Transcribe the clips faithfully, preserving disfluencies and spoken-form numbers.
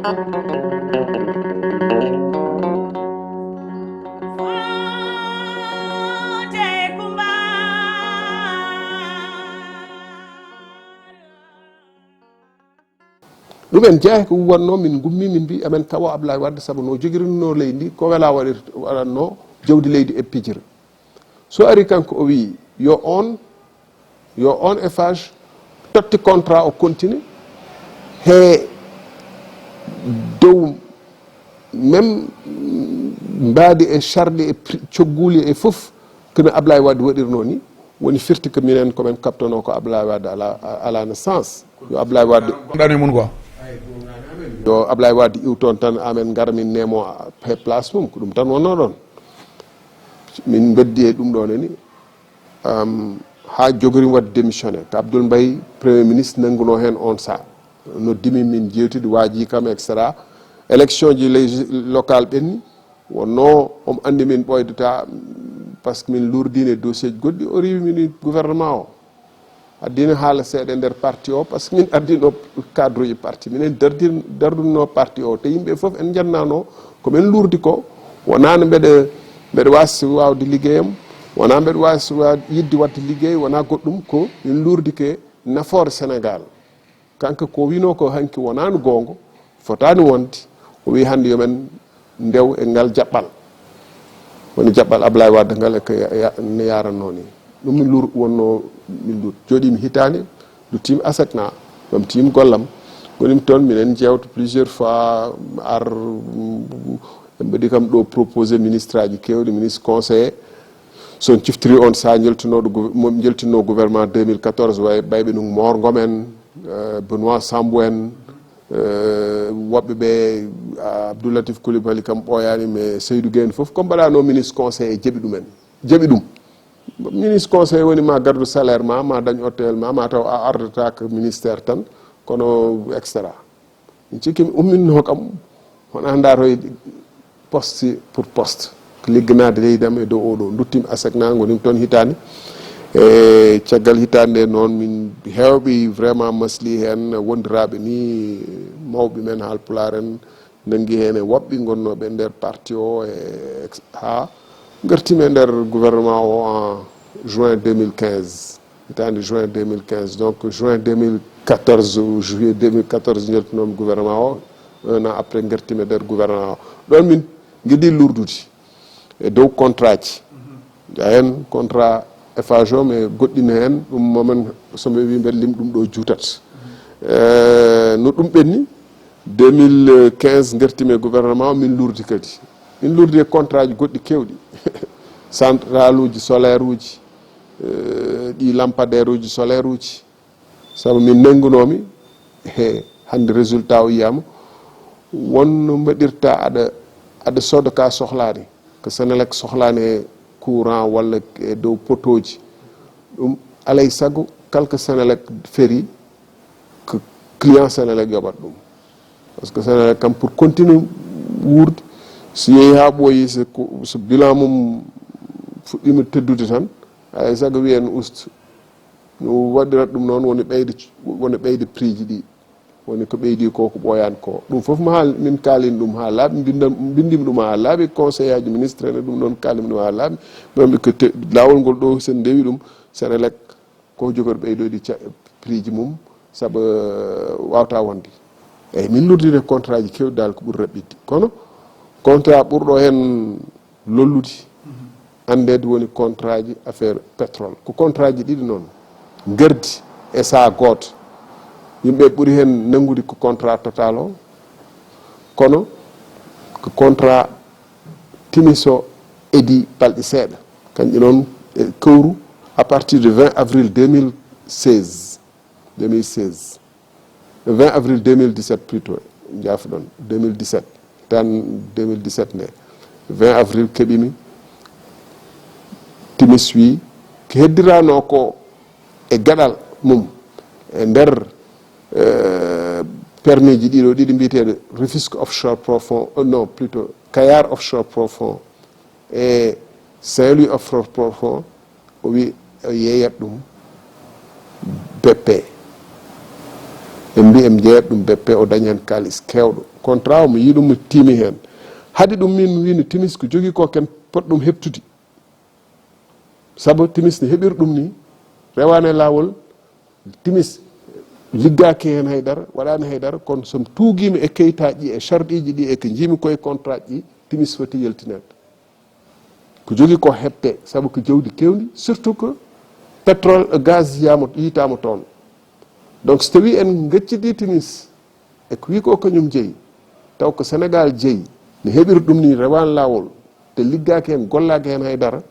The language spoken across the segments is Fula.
Ɗum en jeyaa ko wonnoo, min ngummi, min mbi amen kawo Ablaye Wade, sabu no jogirinno leydi ndi, ko wela waɗir-, waɗatno jawdi leydi e pijiri. So ari kanko, o wi yo on, yo on Eiffage totti contrat o continue, he dow même mbaadi e charɗi e pri-, cogguuli e fof, kono Ablaye Wade waɗirno ni, woni firti ko minen ko men kaɓtono ko Ablaye Wade ala, ala no sens. Yo Ablaye Wade Ɗan e mun quoi. Yo Ablaye Wade iw toon tan, amen ngara min nemo he place mum, ko ɗum tan wonno ɗon. Min mbeddi e ɗum ɗo nani, um, ha jogori wadde démissionné. Ko Abdoul Mbaye premier ministre nannguno hen on sa. Noddimi min jewtidi, waaji kam, et cetera. Élection ji légis-, local ɓenni, wonno omo anndi min ɓoydata, parce que min lurdini e dossier ji goɗɗi, o riiwi min gouvernement o. Addina haala seeɗa e nder parti o, parce que min addino cadre uji parti. Minen dardir-, dardunno parti o, te yimɓe fof en njannano ko min lurdi ko. Wonano mbeɗa, mbeɗa waasi wawde liggeyam, wona mbeɗa waasi wa-, yidde wadde liggey, wona goɗɗum, ko min lurdi ke nafoore Sénégal. Kanko ko wino ko hanki wonano goongo, fotani wonde. O wi hannde yo men ndew e ngal jaɓɓal. Woni jaɓɓal Ablaye Wade ngal e ko ya-, ya-, ne yaranno ni. Ɗum min lur-, wonno min lur-, jooɗimi hitaande, luttimi asakna, ɓamtimi gollam. Ngonimi toon, minen jewta plusieurs fois, ar, mm, ɓe mbaɗi kam ɗo proposé ministre aji kewɗi, ministre conseiller. So on ciftiri on sa njeltunoɗo gouver-, mo njeltinno gouvernement deux mille quatorze, way ɓayɓe ɗum Mor Ngom en, euh, Benoît Sambou en, euh, woɓɓe ɓe, Abdoulatif Coulibaly kam ɓooyaani, mais Seydou Guèye en fof, comme mbaɗano ministre conseil e jaɓi ɗumen, jaɓi ɗum. Ministre conseil woni ma gardu salaire ma, ma dañ hôtel ma, ma taw a ardata ko ministère tan, kono et cetera. Min cikki mi umminno kam, hono a ndaroyde poste pour poste. Ko ligganade leydi am e dow oɗo. Duttimi asakna, ngonimi toon hitaande. E caggal hitaande nde noon, min heewɓe vraiment masli heen, wondiraaɓe ni, mawɓe men Haalpulaar en, nanngi heen e woɓɓe ngonnooɓe e nder parti o, e ex-, haa ngartimi e nder gouvernement o en juin deux mille quinze. Hitaande juin deux mille quinze, donc juin deux mille quatorze ou juillet deux mille quatorze, njaltinoomi gouvernement o, un an après, ngartimi e nder gouvernement o. Ɗoon min ngiɗi lurdude e dow contrat ji. Njahen contrat F H O, mais goɗɗin heen, ɗum momen, so mi wi mbeɗa lim ɗum ɗo juutat. Eh, no ɗum ɓenni, deux mille quinze ngartimi e gouvernement o, min lurdi kadi. Min lurdi e contrat ji goɗɗi kewɗi. Central uji solaire uji, eh, ɗi lampadaire uji solaire uji. Sabu min nanngunoomi, he, hannde résultat o yiyama, wonno mbaɗirta aɗa, aɗa sooda ka sohlaani, ko Senelec sohlaani e courant walla e dow potoji. Ɗum alay sago, kala ko Senelec feri, ko client Senelec yoɓat ɗum. Parce que Senelec kam, pour continue wuurde, so yehi ha ɓooyi, so ko, so bilan mum fuɗɗima teddude tan, alay sago wiyen ustu. No waɗirat ɗum noon, woni ɓeyde, woni ɓeyde prix ji ɗi. Woni ko ɓeydi ko, ko ɓooyaani ko. Ɗum fof mi haal-, min kaalin ɗum haa laaɓi, mbinda-, mbindimi ɗum haa laaɓi, conseil aji ministre ene ɗum noon kaalimi ɗum haa laaɓi. Ɓe mbi ko te-, laawol ngol ɗo, sen ndewi ɗum, Senelec ko jogori ɓeydoyde ca-, prix ji mum, sabu, eh, wawta wonde. Eyyi, min lurdini contrat ji kewɗi dal ko ɓuri raɓɓiɗde. Kono contrat ɓurɗo heen lollude, anndeede woni contrat ji affaire pétrole. Ko contrat ji ɗiɗi noon, ngardi e saha gooto. Yimɓe ɓuri heen nanngude ko contrat Total o, kono ko contrat Timis o edi balɗe seeɗa. Kanƴe noon e kewru à partir de vingt avril deux mille seize. Deux mille seize. Le vingt avril deux mille dix-sept plutôt, njaafo-ɗon, deux mille dix-sept, tan deux mille dix-sept nde, vingt avril keɓimi, Timis wi ko heddirano ko e gaɗal mum, e nder, euh, permis ji ɗiɗo ɗiɗi mbiyeteeɗo Rufisque offshore profond, euh, non, plutôt Kayar offshore profond e Saint-Louis offshore profond, o wi o yeeyat ɗum B P. En mbi en jeeyat ɗum B P, o dañi heen kaalis keewɗo. Contrat o, mi yii ɗum, mi tiimi heen. Hade ɗum, min mi wii no Timis ko jogii ko ken pot ɗum heɓtude. Sabu Timis ne heɓir ɗum ni, rewaani e laawol, Timis liggaaki heen hay dara, waɗaani hay dara, kono so mi tuugiima e kayitaaji ɗi, e sarɗiiji ɗi, e ko njiimi koye contrat ji, Timis foti yaltineede. Ko jogii ko heɓte, sabu ko jawdi keewndi, surtout que pétrole, gaz yiyama, yiytaama toon. Donc, so tawii en ngaccidii Timis, e ko wii ko kañum jeyi, taw ko Sénégal jeyi, ne heɓir ɗum ni rewaani laawol, te liggaaki heen, gollaaki heen hay dara,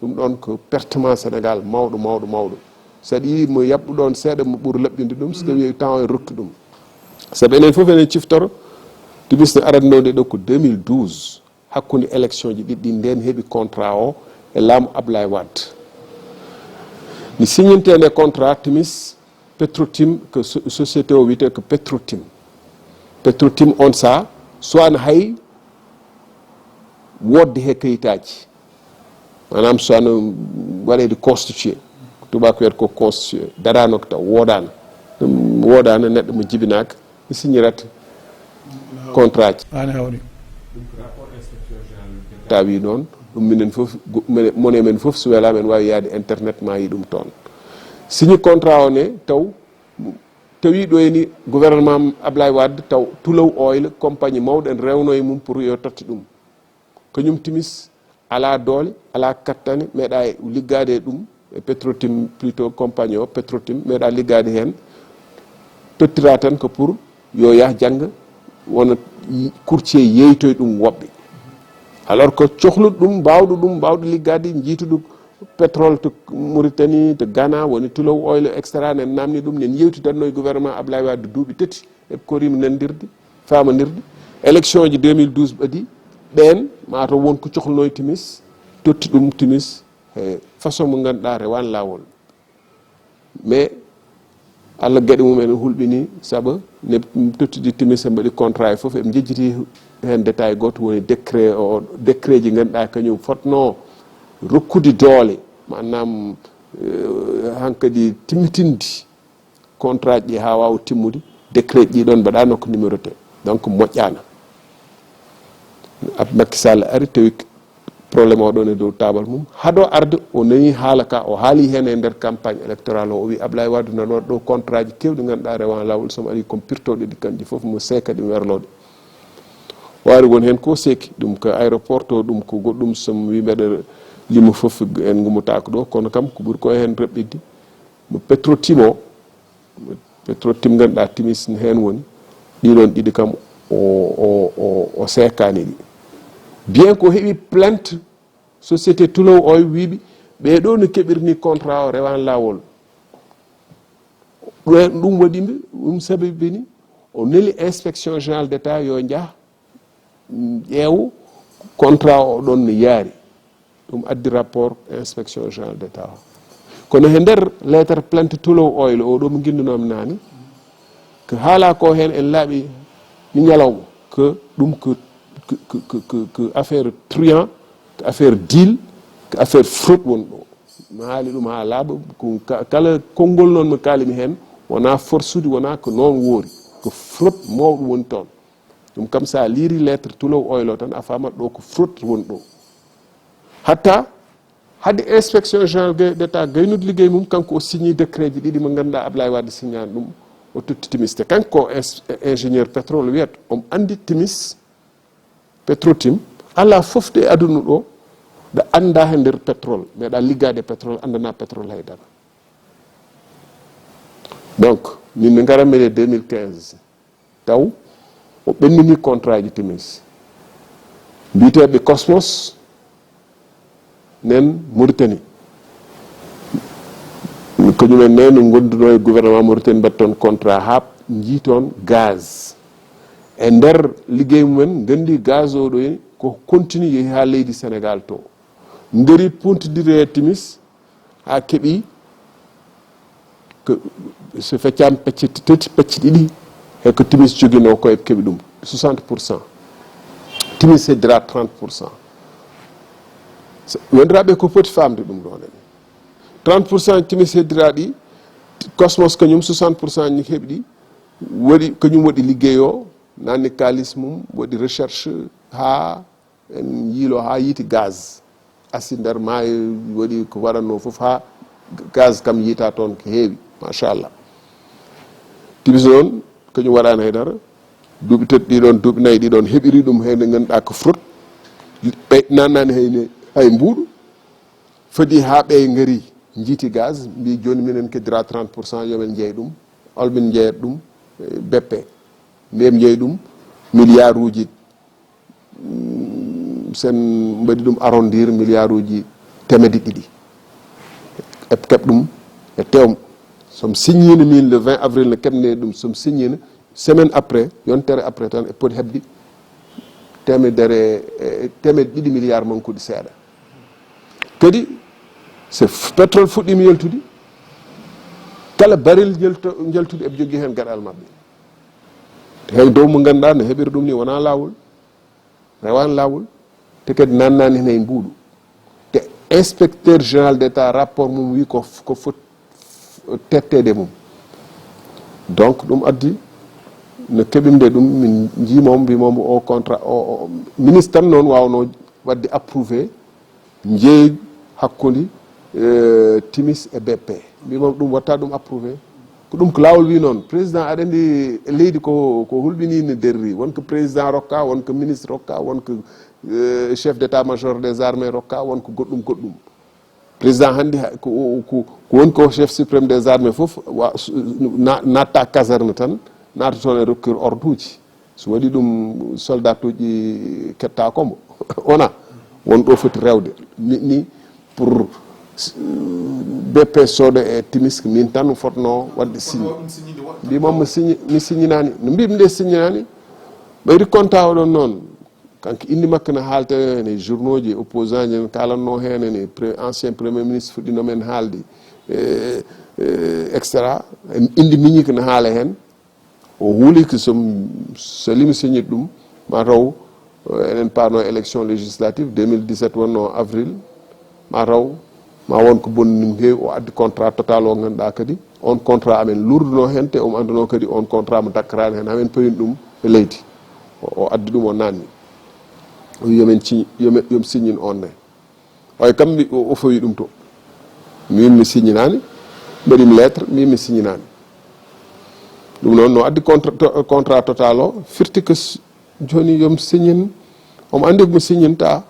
ɗum ɗoon ko pertement Sénégal mawɗo, mawɗo, mawɗo. So aɗa yiɗi mo yaɓɓu ɗoon seeɗa, mo ɓur laɓɓinde ɗum, so tawii temps o en rokki ɗum. Sabu enen fof eɗen ciftoro, Timis ne aranno nde ɗo ko deux mille douze, hakkunde élection ji ɗiɗi ɗi, ndeen heɓi contrat o e laamu Ablaye Wade. Mi signinte nde contrat Timis, Petrotim, ko so-, société o wiyetee ko Petrotim. Petrotim on saha, suwaano hay woodde he kayitaaji. Maanaam suwaano waɗeede constitué. Ko tubaako wiyata ko constitué. Daraano ko taw, woodaano. Ɗum woodaano, neɗɗo mo jibinaaka, mi signirata contrat ji. An hawri. Tawi noon, ɗum minen fof, go-, mene-, mone men fof, so welaa, men waawi yaade internet, ma yi ɗum toon. Signi contrat o ne, taw, tawi ɗo eni gouvernement Ablaye Wade, taw Tullow Oil, compagnie mawɗo, en rewno e mum pour yo totte ɗum. Kañum Timis alaa doole, alaa kattane, meeɗa e liggaade e ɗum, e Petrotim, plutôt compagnie o, Petrotim, meeɗa liggaade heen. Tottira tan ko pour yo yah jannga, wona yi-, courtier yeeytoye ɗum woɓɓe. Alors que cohluɗo ɗum, mbaawɗo ɗum, mbaawɗo liggaade, njiituɗo pétrole to Mauritanie, to Ghana, woni Tullow Oil, et cetera, nen naamni ɗum, nen yewtidanno e gouvernement Ablaye Wade duuɓi tati, eɓe koriima nandirde, faamondirde. Élection ji deux mille douze ɓadii, ɓeen, maa taw won ko cohlunoo e Timis, totti ɗum Timis, e façon mo ngannduɗaa rewaani laawol. Mais, Allah geɗe mum en hulɓinii, sabu ne tottidi Timis, ɓe mbaɗi contrat e fof, eɓe njejjiti heen détail gooto, woni décret o, décret ji ngannduɗaa kañum fotnoo rokkude doole, maanaam, eh, hankadi timmitinde contrat ji haa waawa timmude, décret ji ɗoon mbaɗaano ko numéroté. Donc, moƴƴaana. Ab-, Macky Sall ari, tawi problème o ɗoon e dow taabal mum. Hado arde, o nani haala ka, o haali heen e nder campagne électorale o, o wi Ablaye Wade na waɗa ɗo contrat ji keewɗi ngannduɗaa rewaani laawol, so mi ari ko mi pirtoo ɗi, kanji fof mo seeka ɗi, mi werloo ɗi. O ari won heen ko seeki, ɗum ko aéroport to, ɗum ko goɗɗum, so mi wi mbeɗa limo fof en ngummotaako ɗo, kono kam ko ɓuri ko heen raɓɓiɗde. Mo Petrotim o, Petrotim ngannduɗaa Timis ne heen woni, ɗiɗon ɗiɗi kam o, o, o, o seekaani ɗi. Bien ko heɓi plainte société Tullow Oil, wiiɓe ɓee ɗo no keɓirni contrat o rewaani laawol. Ɗum, ɗum waɗi mbi-, ɗum sabibini o neli inspection générale d'État yo njah, mm, ƴeew contrat o ɗon no yaari. Ɗum addi rapport inspection générale d'État o. Kono he nder lettre plainte Tullow Oil o ɗo mo nginndunomi naane, ko haala ko heen en laaɓi ni ñalawma, ko ɗum ko, ko, ko, ko, ko, ko affaire truand, ko affaire deal, ko affaire fraude woni ɗo. Mi haali ɗum haa laaɓa, ko ka-, kala konngol noon mo kaalimi heen, wonaa forsude, wonaa ko noon woori, ko fraude mawɗo woni toon. Ɗum kam, so a liiri lettre Tullow Oil o tan, a faamat ɗo ko fraude woni ɗo. Hatta hade inspection générale ge-, d'État gaynude liggey mum, kanko o signi décret ji ɗiɗi mo ngannduɗaa Ablaye Wade signani ɗum, o totti Timis. Te kanko ko ins-, ingénieur pétrole wiyata, omo anndi Timis, Petrotim, alaa fof de aduna ɗo ɗo annda he nder pétrole, meeɗa liggaade pétrole, anndana pétrole hay dara. Donc, min mi ngara mene deux mille quinze, taw o ɓennini contrat ji Timis. Mbiyeteeɓe Cosmos nen Mauritanie. Ko ɗumen ne, min ngondunoo e gouvernement Mauritanie, mbaɗi toon contrat, haa njii toon gaz. E nder liggey mumen, nganndi gaz o ɗo ko continue yehi haa leydi Sénégal to. Ngari puntidiri e Timis, haa keɓi ko, so feccaama pecce tati, pecce ɗiɗi, he ko Timis joginoo ko, eɓe keɓi ɗum soixante pour cent. Timis heddira trente pour cent. So, wondiraaɓe, ko poti faamde ɗum ɗoon en. Trente pour cent Timis heddira ɗi, Cosmos kañum soixante pour cent ni heɓi ɗi, waɗi, kañum waɗi liggey o, nanni kaalis mum, waɗi recherche haa en yiilo haa yiiti gaz. Asi nder maayo, waɗi ko waɗatnoo fof haa gaz kam yiita toon ko heewi, machallah. Timis noon, kañum waɗaani hay dara. Duuɓi tati ɗi ɗoon, duuɓi nayi ɗi ɗoon, heɓiri ɗum heen nde ngannduɗaa ko fraude. Ɓe nannaani hay, hay mbuuɗu. Fadi haa ɓe ngari njiiti gaz, mbi jooni minen keddira trente pour cent, yo min njeey ɗum. Hol min njeeyat ɗum? Eh, B P. Mbiyen njeey ɗum milliard uji, mm, sen mbaɗi ɗum arrondir milliard uji teemedde ɗiɗi. E keɓ ɗum e tewm. Som signino min le vingt avril, no keɓne ɗum, som signino. Semaine après, yontere après tan, e poti heɓde teemedere, e, teemedde ɗiɗi milliard mankuɗi seeɗa. Kadi, so f-, pétrole fuɗɗiima yaltude, kala baril jalto-, jaltude eɓe jogii heen gaɗal maɓɓe. Hay dow mo ngannduɗaa no heɓiri ɗum ni wonaa laawol, rewaani laawol, te kadi nannaani heen e mbuuɗu. Te inspecteur général d'État, rapport mum wi ko f-, ko fot-, f-, tetteede mum. Donc, ɗum addi no keɓimde ɗum, min njiimoom, mbimoom o contrat, o, o, ministre tan noon waawnoo waɗde approuvé njeeygu hakkunde, eh, Timis e B P. Mbimoom ɗum watta ɗum approuvé. Ko ɗum ko laawol wi noon. Président, aɗa anndi leydi ko, ko hulɓinii no derri. Won ko président rokka, won ko ministre rokka, won ko, eh, chef d'état-major des armées rokka, won ko goɗɗum goɗɗum. Président hannde ha-, ko, ko, ko woni ko chef suprême des armées fof, wa-, su-, na-, natta caserne tan, naata toon e rokkude ordre uji. So waɗi ɗum, soldat uji kettaako mo. Wona, won ɗo foti rewde. Ni, ni pour, s-, B P sooda e Timis, ko min tan fotnoo waɗde signé. Mbimoom mi signé, mi signinaani. No mbimi nde signinaani. Ɓayri konta oɗon noon. Kanko inde makko ne haalte heen e journaux ji, opposant ji en kaalanno heen, ene pre-, ancien premier ministre fuɗɗino men haalde, e, e, et cetera. Inde miñi ko ne haala heen. O huuli ko so, so limi signit ɗum, ma taw, eh, enen paano élection législative deux mille dix-sept wonno avril, ma taw, ma won ko bonni ɗum heewi. O addi contrat Total o, ngannduɗaa kadi, on contrat amen luurduno heen, te omo annduno kadi on contrat mo dakkaraani heen, hamin pawin ɗum e leydi. O, o addi ɗum, o naanni. O wi, "Yo min ci-, yo mi, yo mi signin on ne." Oye kam, mi, o, o fawi ɗum to. Min mi signinaani, mbaɗi mi lettre, min mi signinaani. Ɗum noon no addi contra-, to-, contrat Total o, firti ko s-, jooni yo mi signin, omo anndi ko mi signinta.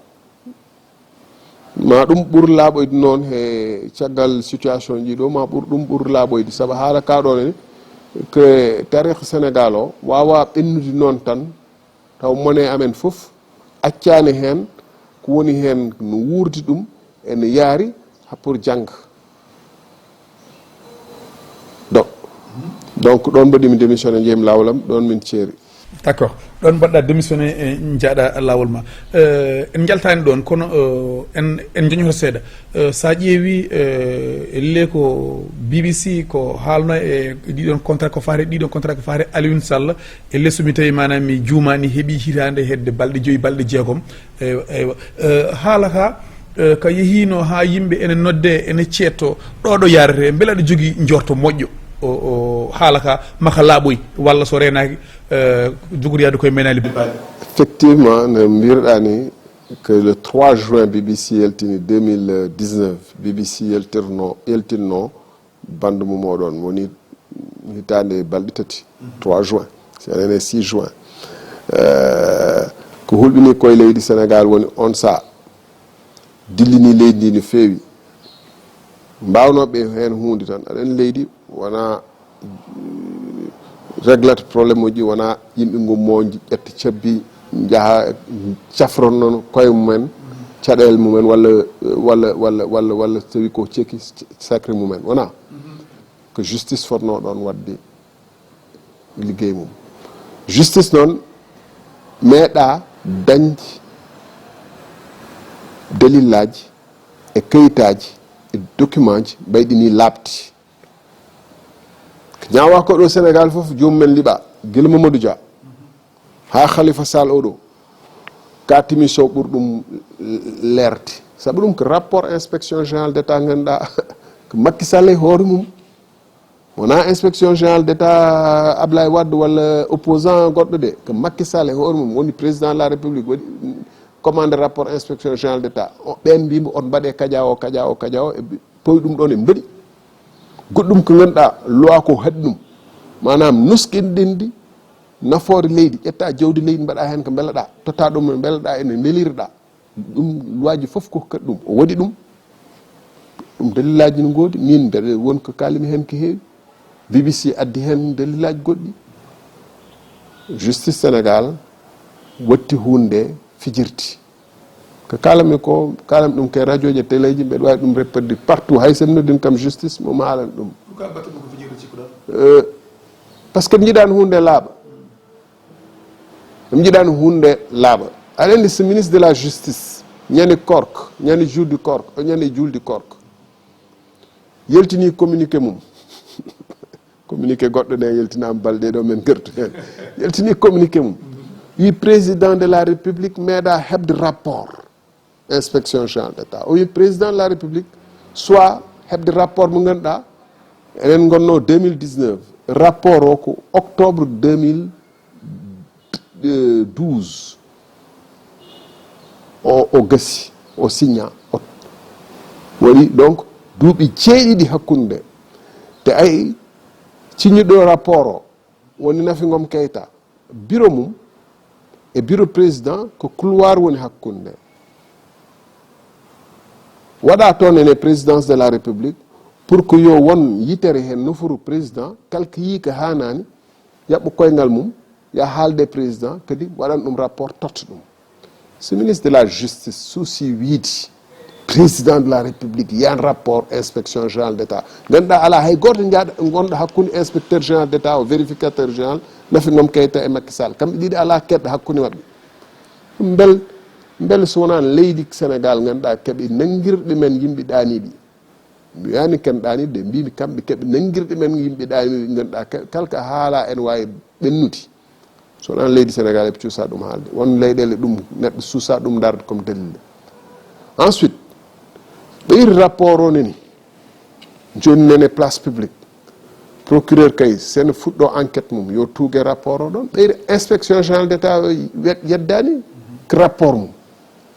Ma ɗum ɓur laaɓoyde noon he caggal situation ji ɗo, ma ɓur ɗum ɓur laaɓoyde. Sabu haala ka ɗo ne, ko taarikh Sénégal o waawa ɓennude noon tan, taw mone amen fof accaani heen, ko woni heen no wuurdi ɗum, ene yaari ha pour jannga. Donc, donc ɗoon mbaɗimi démissionné, njeymi laawol am, ɗoon min ceeri. D'accord. Ɗoon mbaɗɗa démissionné, e njaaɗa laawol ma. Eh, en njaltaani ɗoon, kono, eh, en, en njoñoto seeɗa. Eh, so a ƴeewi, eh, elle ko B B C ko haalno e ɗiɗon contrat ko faati, ɗiɗon contrat ko faati Alioune Sall, elle so mi tawi maanaam mi juumaani heɓi hitaande hedde balɗe joyi, balɗe jeegom. Eywa, eywa. Eh, haala ka, eh, ka yehiino haa yimɓe ene nodde, ene ceetto, ɗo ɗo yaarete, mbele aɗa jogii njorto moƴƴo? O, o, haala ka, maka laaɓoy, walla so reenaaki, eh, jogoriyaade koye menaali. Effectivement, no mbirɗaa ni, que le trois juin B B C yaltini deux mille dix-neuf, B B C yaltirno, yaltinno bande mum oɗon woni hitaande balɗe tati, trois juin, si aɗa ene six juin. Eh, ko hulɓini koye leydi Sénégal woni on saa dillini leydi ndi no feewi. Mbaawnooɓe heen huunde tan, aɗa anndi leydi wona, mm, reglata problème uji, wona yimɓe ngummo ƴetta cabbi, njaha cafronno koye mumen, caɗeele mumen, walla, walla, walla, walla, walla so tawi ko ceki sacré mumen, wona? Ko justice fotnoo ɗoon waɗde liggey mum. Justice noon meeɗa dañde dalillaaji e kayitaaji e document ji mbayɗi ni laaɓti. Ko ñaawaa ko ɗo Sénégal fof, joomum en liɓaa, gila Mamadou Dia haa Khalifa Sall oɗo, ka Timis o ɓuri ɗum leerde. Sabu ɗum ko rapport inspection générale d'État, ngannduɗaa, ko Macky Sall e hoore mum Wonaa inspection générale d'état Ablaye Wade walla opposant goɗɗo de, ko Macky Sall e hoore mum woni président de la République, waɗi commandé rapport inspection générale d'état. O, ɓeen mbiimi on mbaɗe kaja o, kaja o, kaja o, e powi ɗum ɗon e mbaɗi. Goɗɗum ko ngannduɗaa loi ko haɗi ɗum. Maanaam nuskinɗinde nafoore leydi, ƴetta jawdi leydi mbaɗa heen ko mbelaɗaa, totta ɗum no mbelaɗaa ene mbeliriɗaa. Ɗum luwaaji fof ko kaɗi ɗum. O waɗi ɗum. Ɗum dalilaaji no ngoodi. Min mbeɗa won ko kaalimi heen ko heewi. B B C addi heen dalilaaji goɗɗi. Justice Sénégal watti huunde fijirti. Ko kaalami ko, kaalami ɗum ke radio ji, télé ji, mbeɗa waawi ɗum reproduire partout. Hay so mi noddii kam justice, mo mi haalana ɗum. Pourquoi batte ɗum ko fijirde cikkuɗaa? Euh, parce que mi yiɗaani huunde laaɓa. Mi yiɗaani huunde laaɓa. Aɗa anndi so ministre de la justice, ñande korka, ñande julde korka, o ñande julde korka, yaltini communiqué mum. Communiqué goɗɗo ne yaltinaama balɗe ɗo men ngartu heen. Yaltini communiqué mum. Wi président de la République meeɗa heɓde rapport inspection générale d'état. O wi président de la République soit heɓde rapport mo ngannduɗaa, enen ngonno deux mille dix-neuf. Rapport o ko octobre deux mille douze. O, o gasi, o signa, o waɗi donc duuɓi jeeɗiɗi hakkunde. Te ay, signuɗo rapport o woni Nafi Ngom Keita. Bureau mum e bureau président ko couloir woni hakkunde. Waɗa toon ene présidence de la République pour que yo won yitere heen nofuru président, kala ko yii ko haanaani, yaɓɓa koyngal mum, ya haalde président, kadi waɗan ɗum rapport, totta ɗum. So ministre de la justice suusi wiide président de la République yan rapport inspection générale d'état, ngannduɗaa alaa hay gooto jaaɗo ngonɗo hakkunde inspecteur général d'état o, vérificateur général, Nafi Ngom Keita e Macky Sall. Kamɓe ɗiɗi alaa keɗɗo hakkunde maɓɓe. Mbel, mbel so wonaa leydi Sénégal ngannduɗaa keɓe nanngirɗe men yimɓe ɗaaniiɓe. Mi wiyaani ken ɗaaniiɓe de, mbiimi kamɓe keɓe nanngirɗe men yimɓe ɗaaniiɓe ngannduɗaa ke-, kala ko haalaa ene waawi ɓennude. So wonaa leydi Sénégal eɓe cuusa ɗum haalde. Won leyɗeele ɗum neɗɗo suusa ɗum darde comme dalil. Ensuite, ɓeyri rapport o nani. Jooni nene place publique. Procureur kay, sene fuɗɗo enquête mum, yo tuuge rapport o ɗon. Ɓeyri inspection générale d'état o wet-, yeddaani rapport mum.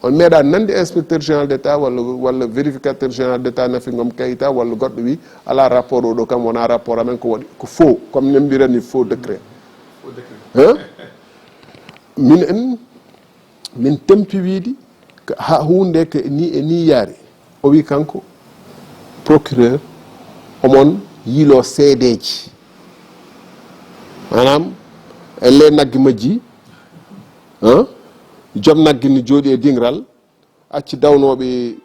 On meeɗa nande inspecteur général d'état walla, walla vérificateur général d'état Nafi Ngom Keita walla goɗɗo wi, ala rapport o ɗo kam wona rapport amen, ko waɗi, ko faux, comme ne mbirani faux décret. Hein? Min en, min tempi wiide, ko ha hunde ko ni e ni yaari. O wi kanko, procureur, omon yiilo seedeeji. Maanaam, elle nagge majji, hein? Joom nagge ne jooɗi e diŋral, acci dawnooɓe,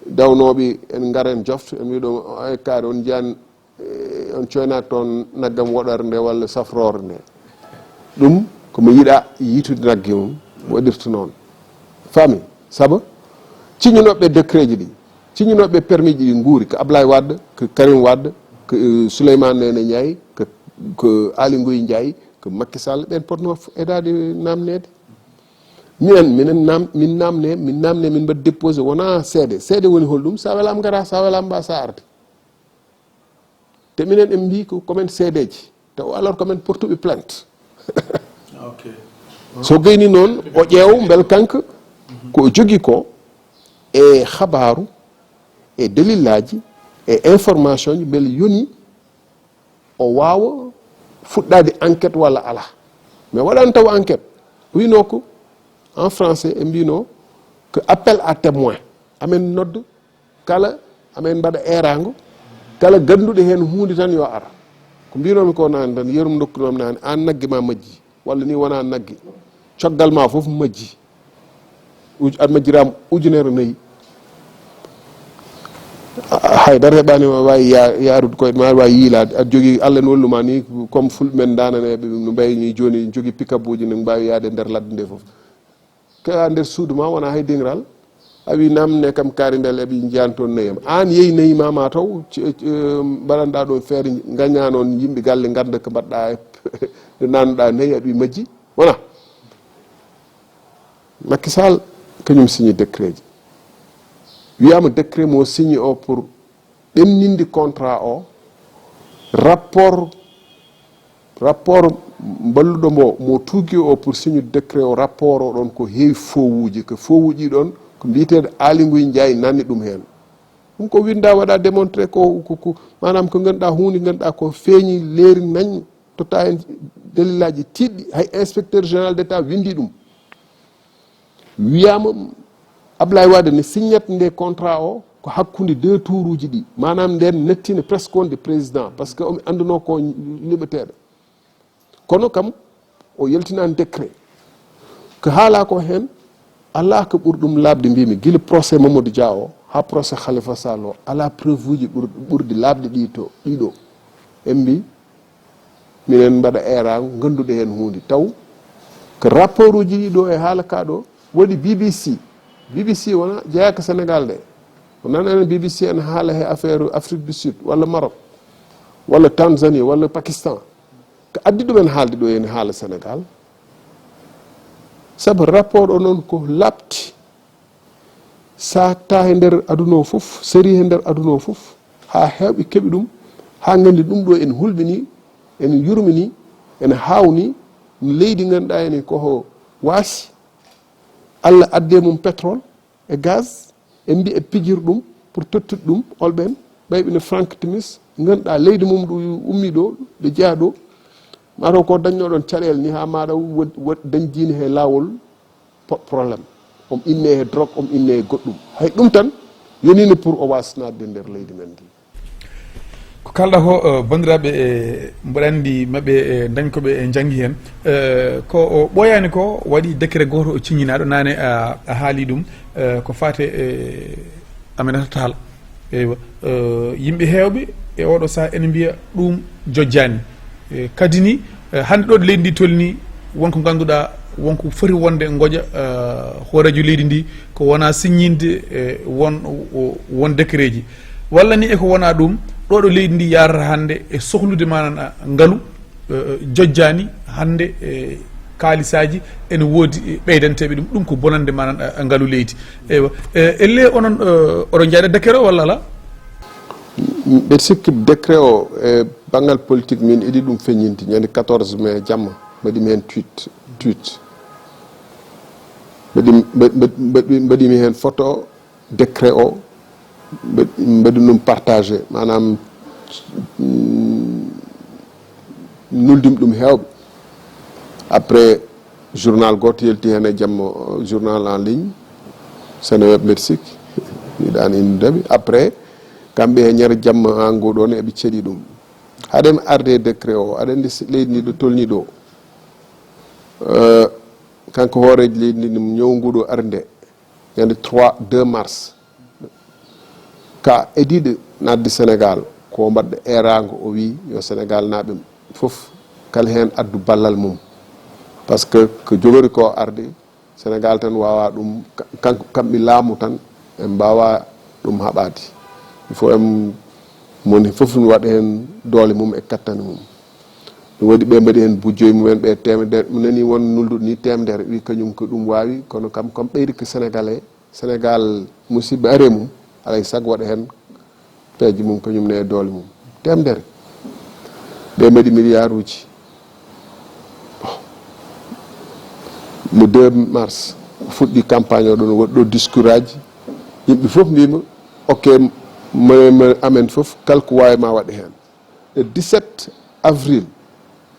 dawnooɓe en ngara en jofta, en mbiya ɗum, "Ay, kaari on njiyan, eh, on coynaaki toon naggam woɗore nde walla safroore nde." Ɗum ko mi yiɗa yiitude nagge mum, waɗirta noon. Faami? Sabu, ciññunooɓe décret ji ɗi, ciññunooɓe permis ji ɗi nguuri, ko Ablaye Wade, ko Karim Wade, ko, eh, Souleymane Ndéné Ndiaye, ko, ko Aly Ngouille Ndiaye, ko Macky Sall, ɓeen potnoo f-, edaade naamneede. Minen, minen nam-, min namne, min namne, min mbaɗi déposé, wonaa seede. Seede woni holɗum? Sa welaama ngara, sa welaama mba, sa arde. Te minen en mbii ko, ko men seedeeji. Te o alors ko men portuɓe plainte. Ok. So gayni noon, o ƴeew mbel kanko, ko o jogii ko e habaaru, e dalillaaji, e information ji, mbel yoni o waawa fuɗɗaade enquête walla alaa. Mais waɗaani taw enquête. Wiynoo ko, en français, ɓe mbiynoo ko appel à témoin. Amen nodda kala, amen mbaɗa eeraango, kala gannduɗo heen huunde tan yo ar. Ko mbiynoomi ko naane tan, yeru mo ndokkunoomi naane, aan nagge ma majji. Walla ni wona nagge. Coggal ma fof majji. Uj-, a majjiraama ujunere nayi. A-, haydara heɓaani ma waawi ya-, yaarude koyɗe ma, waawi yiilaade. Aɗa jogii, Allah ne wallu ma ni, comme fulɓe men ndaananeeɓe no mbayi ni jooni, jogii pick-up uji ne mbaawi yaade e nder ladde nde fof. Ka nder suudu ma wona hay diŋral. A wi namne kam kaari mbele eɓe njiyan toon nayi am. Aan yehi nayi ma, ma taw, ci-, ci-, mbaɗanɗa ɗoon feere, ngaña noon yimɓe galle ngannda ko mbaɗɗa e nde nannuɗa nayi aɗa wi majji. Wona? Macky Sall, kañum signi décret ji. Wiyama décret mo signi o pour ɓenninde contrat o, Rapport rapport mballuɗo mbo mo tuugi o pour signe décret o, rapport o ɗon ko heewi fowuuji. Ko fowuuji ɗon ko mbiyeteeɗo Aali Nguy Njaay nani ɗum heen. Ɗum ko winnda waɗa démontré ko, ko, ko maanaam ko ngannduɗaa huunde ngannduɗaa ko feeñi leeri nañ, totta heen dalilaaji tiiɗɗi, hay inspecteur général d'état winndi ɗum. Wiyaama Ablaye Wade ne signat nde contrat o ko hakkunde deux tour uji ɗi, maanaam nden nattina presque wonde président, parce que omi annduno ko liɓeteeɗo. Kono kam o yaltinani décret. Ko haala ko heen, alaa ko ɓuri ɗum laaɓde, mbimi gila procès Mamadou Dia o haa procès Khalifa Sall o, alaa preuve uji ɓur- ɓurɗi laaɓde ɗi to ɗiɗo. En mbi minen mbaɗa eeraango, ngannduɗe heen huunde. Taw ko rapport uji ɗi ɗo e haala ka ɗo waɗi B B C. B B C wona jeyaaka Sénégal de. O nana enen B B C ene haala he affaire Afrique du Sud walla Maroc walla Tanzanie walla Pakistan. Ko addi ɗumen haalde ɗo ene haala Sénégal. Sabu rapport o noon ko laaɓti, saakta he nder aduna o fof, seri he nder aduna o fof, haa heewɓe keɓi ɗum, haa nganndi ɗum ɗo ene hulɓini, ene yurmini, ene haawni leydi ngannduɗaa ene ko waasi. Allah addi e mum pétrole e gaz, en mbi e pijir ɗum pour tottude ɗum olɓen, ɓayɓe no Frank Timis, ngannduɗaa leydi mum ɗo ummi ɗo, ɗo jeyaa ɗo, mataw ko dañnoɗon caɗeele ni haa maɗa dañjini he laawol po- problème. Om inne he drogue, om inne he goɗɗum. Hay ɗum tan yonino pour o wasnade nder leydi men ndi. Ko kalɗa ko, eh, banndiraaɓe, eh, mboɗo anndi maɓɓe, eh, dañ ko ɓe, eh, njanngi heen. Eh, ko o ɓooyaani ko waɗi décret gooto o ciññinaaɗo naane, a, a haali ɗum, eh, ko faate, eh, Aminata Tall. Eywa, eh, yimɓe heewɓe e oɗo saha ene mbiya ɗum jojjaani. Eh, kadi ni, eh, hannde ɗo ɗo leydi ndi tolni, wonko ngannduɗaa, wonko foti wonde ngoƴa, eh, hooreejo leydi ndi, ko wona siññinde, eh, won, o- won décret ji. Walla ni eko wona ɗum, ɗo ɗo leydi ndi yarata hannde e sohlude manan, a, ngalu, eh, jojjaani hannde e kaalisaaji ene woodi, eh, ɓeydanteeɓe ɗum. Ɗum ko bonande manan, a, ngalu leydi. Eywa, eh, elle onon, eh, oɗon njaaɗa décret o walla alaa? Mbeɗa sikki décret o e banngal politique min iɗi ɗum feññinde ñande quatorze mai jamma, mbaɗimi heen tweet, tweet. Mbaɗi- mbaɗ- mbaɗ- mbaɗ- mbaɗimi heen photo décret o, mbaɗ- mbaɗi ɗum partagé, maanaam, mm, nuldim ɗum heewɓe. Après, journal gooto yalti heen e jamma, journal en ligne, Seneweb mbeɗa sikki, mi yiɗaani inndude mi. Après, kamɓe e ñande jamma haa ngoo ɗoo ne eɓe ceɗi ɗum. Haɗen arde e décret o, aɗa anndi si leydi ndi ɗo tolni ɗo. Eh, kanko hooreejo leydi ndi, ɗum ñaw ngu ɗo ari nde, ñande trois, deux mars. Ka ediiɗo naatde Sénégal, ko mbaɗɗo eeraango, o wi yo Sénégal naaɓe fof kala heen addu ballal mum. Parce que ko jogori ko arde, Sénégal tan waawa ɗum, ka- kanko kamɓe laamu tan, en mbaawa ɗum haɓaade. Il faut en moni fof no waɗa heen doole mum e kattane mum. Ɗum waɗi ɓe mbaɗi heen bujjoy mumen, ɓe temedere, mi nani won nulduɗo ni temedere, wi kañum ko ɗum waawi, kono kam comme ɓeydi ko Sénégalais, Sénégal musiɓɓe ari e mum, alay sago waɗa heen peeje mum kañum ne e doole mum. Temedere. Ɓe mbaɗi milliard uji. Le deux mars, fuɗɗi campagne o ɗon, waɗi ɗo discours aji. Yimɓe fof mbima, ok, ma- ma- amen fof, kala ko waawi ma waɗe heen. Le dix-sept avril,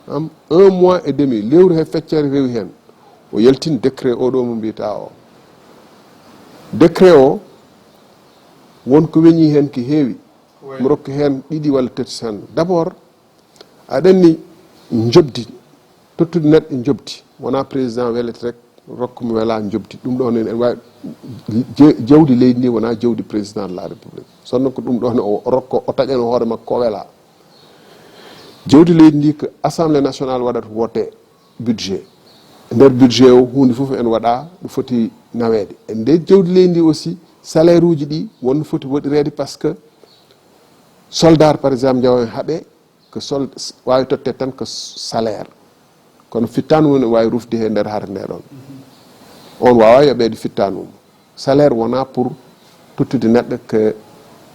am, un mois et demi, lewru he feccere rewi heen, o yaltini décret o ɗo mo mbiyata o. Décret o, won ko weñi heen ko heewi. Mi rokka heen ɗiɗi walla tati tan. D'abord, aɗa anndi njoɓdi, tottude neɗɗo njoɓdi, wona président welete rek, rokka mo wela njoɓdi. Ɗum ɗon en, en waawi, je- jawdi leydi ndi wona jawdi président de la république. Sonno ko ɗum ɗon o rokko, o taƴano hoore makko ko wela. Jawdi leydi ndi ko assemblée nationale waɗata voté budget. E nder budget o, huunde fof en waɗa ɗo foti naweede. E nder jawdi leydi ndi aussi, salaire uji ɗi won no foti waɗireede, parce que soldat, par exemple, njawa en haɓe ko sol- waawi totte tan ko salaire. Kono fittaandu mum ne waawi rufde he nder hare nde ɗon. On waawa yoɓeede fittaandu mum. Salaire wona pour tottude neɗɗo, ko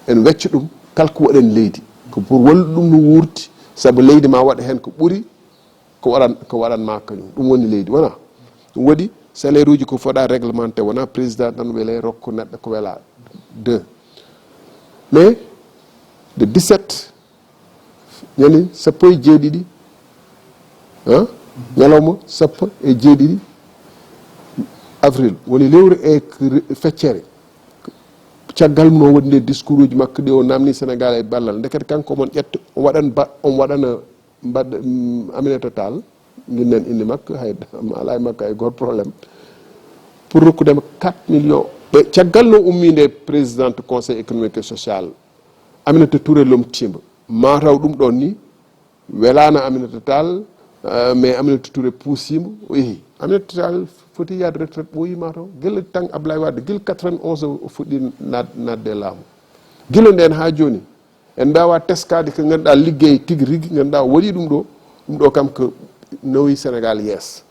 en wecca ɗum kala ko waɗen leydi. Ko pour wallude ɗum no wuurdi, sabu leydi ma waɗa heen ko ɓuri ko waɗan ko waɗan ma kañum. Ɗum woni leydi wona. Ɗum waɗi salaire uji ko foɗa réglementé, wona président tan wele rokko neɗɗo ko wela. Deux, mais de dix-sept, ñande sappo e jeeɗiɗi, ah, ñalawma sappo e jeeɗiɗi avril woni lewru e feccere. Caggal no waɗi nde discours uji makko ɗi o namni Sénégal e ballal, ndekete kanko mon ƴetta, o waɗan ba on waɗana mbaɗ Aminata Tall, nginnen indi makko, hay ala e makko hay goto problème, pour rokkudema quatre millions. Ɓe caggal no ummi nde présidente conseil économique et social, Aminata Touré lomtima, mataw ɗum ɗon ni welana Aminata Tall. Euh, mais Aminata Touré puusima, o yehi. Aminata Tall foti yaade retraite, ɓooyi mataw gila tan Ablaye Wade, gila quatre-vingt-onze o fuɗɗi nadde laamu. Gila nden ha joni en mbawa teskade ko ganduɗa liggey tigi rigui ganduɗa o waɗi ɗum ɗo. Ɗum ɗo kam ko nawi Sénégal yeeso.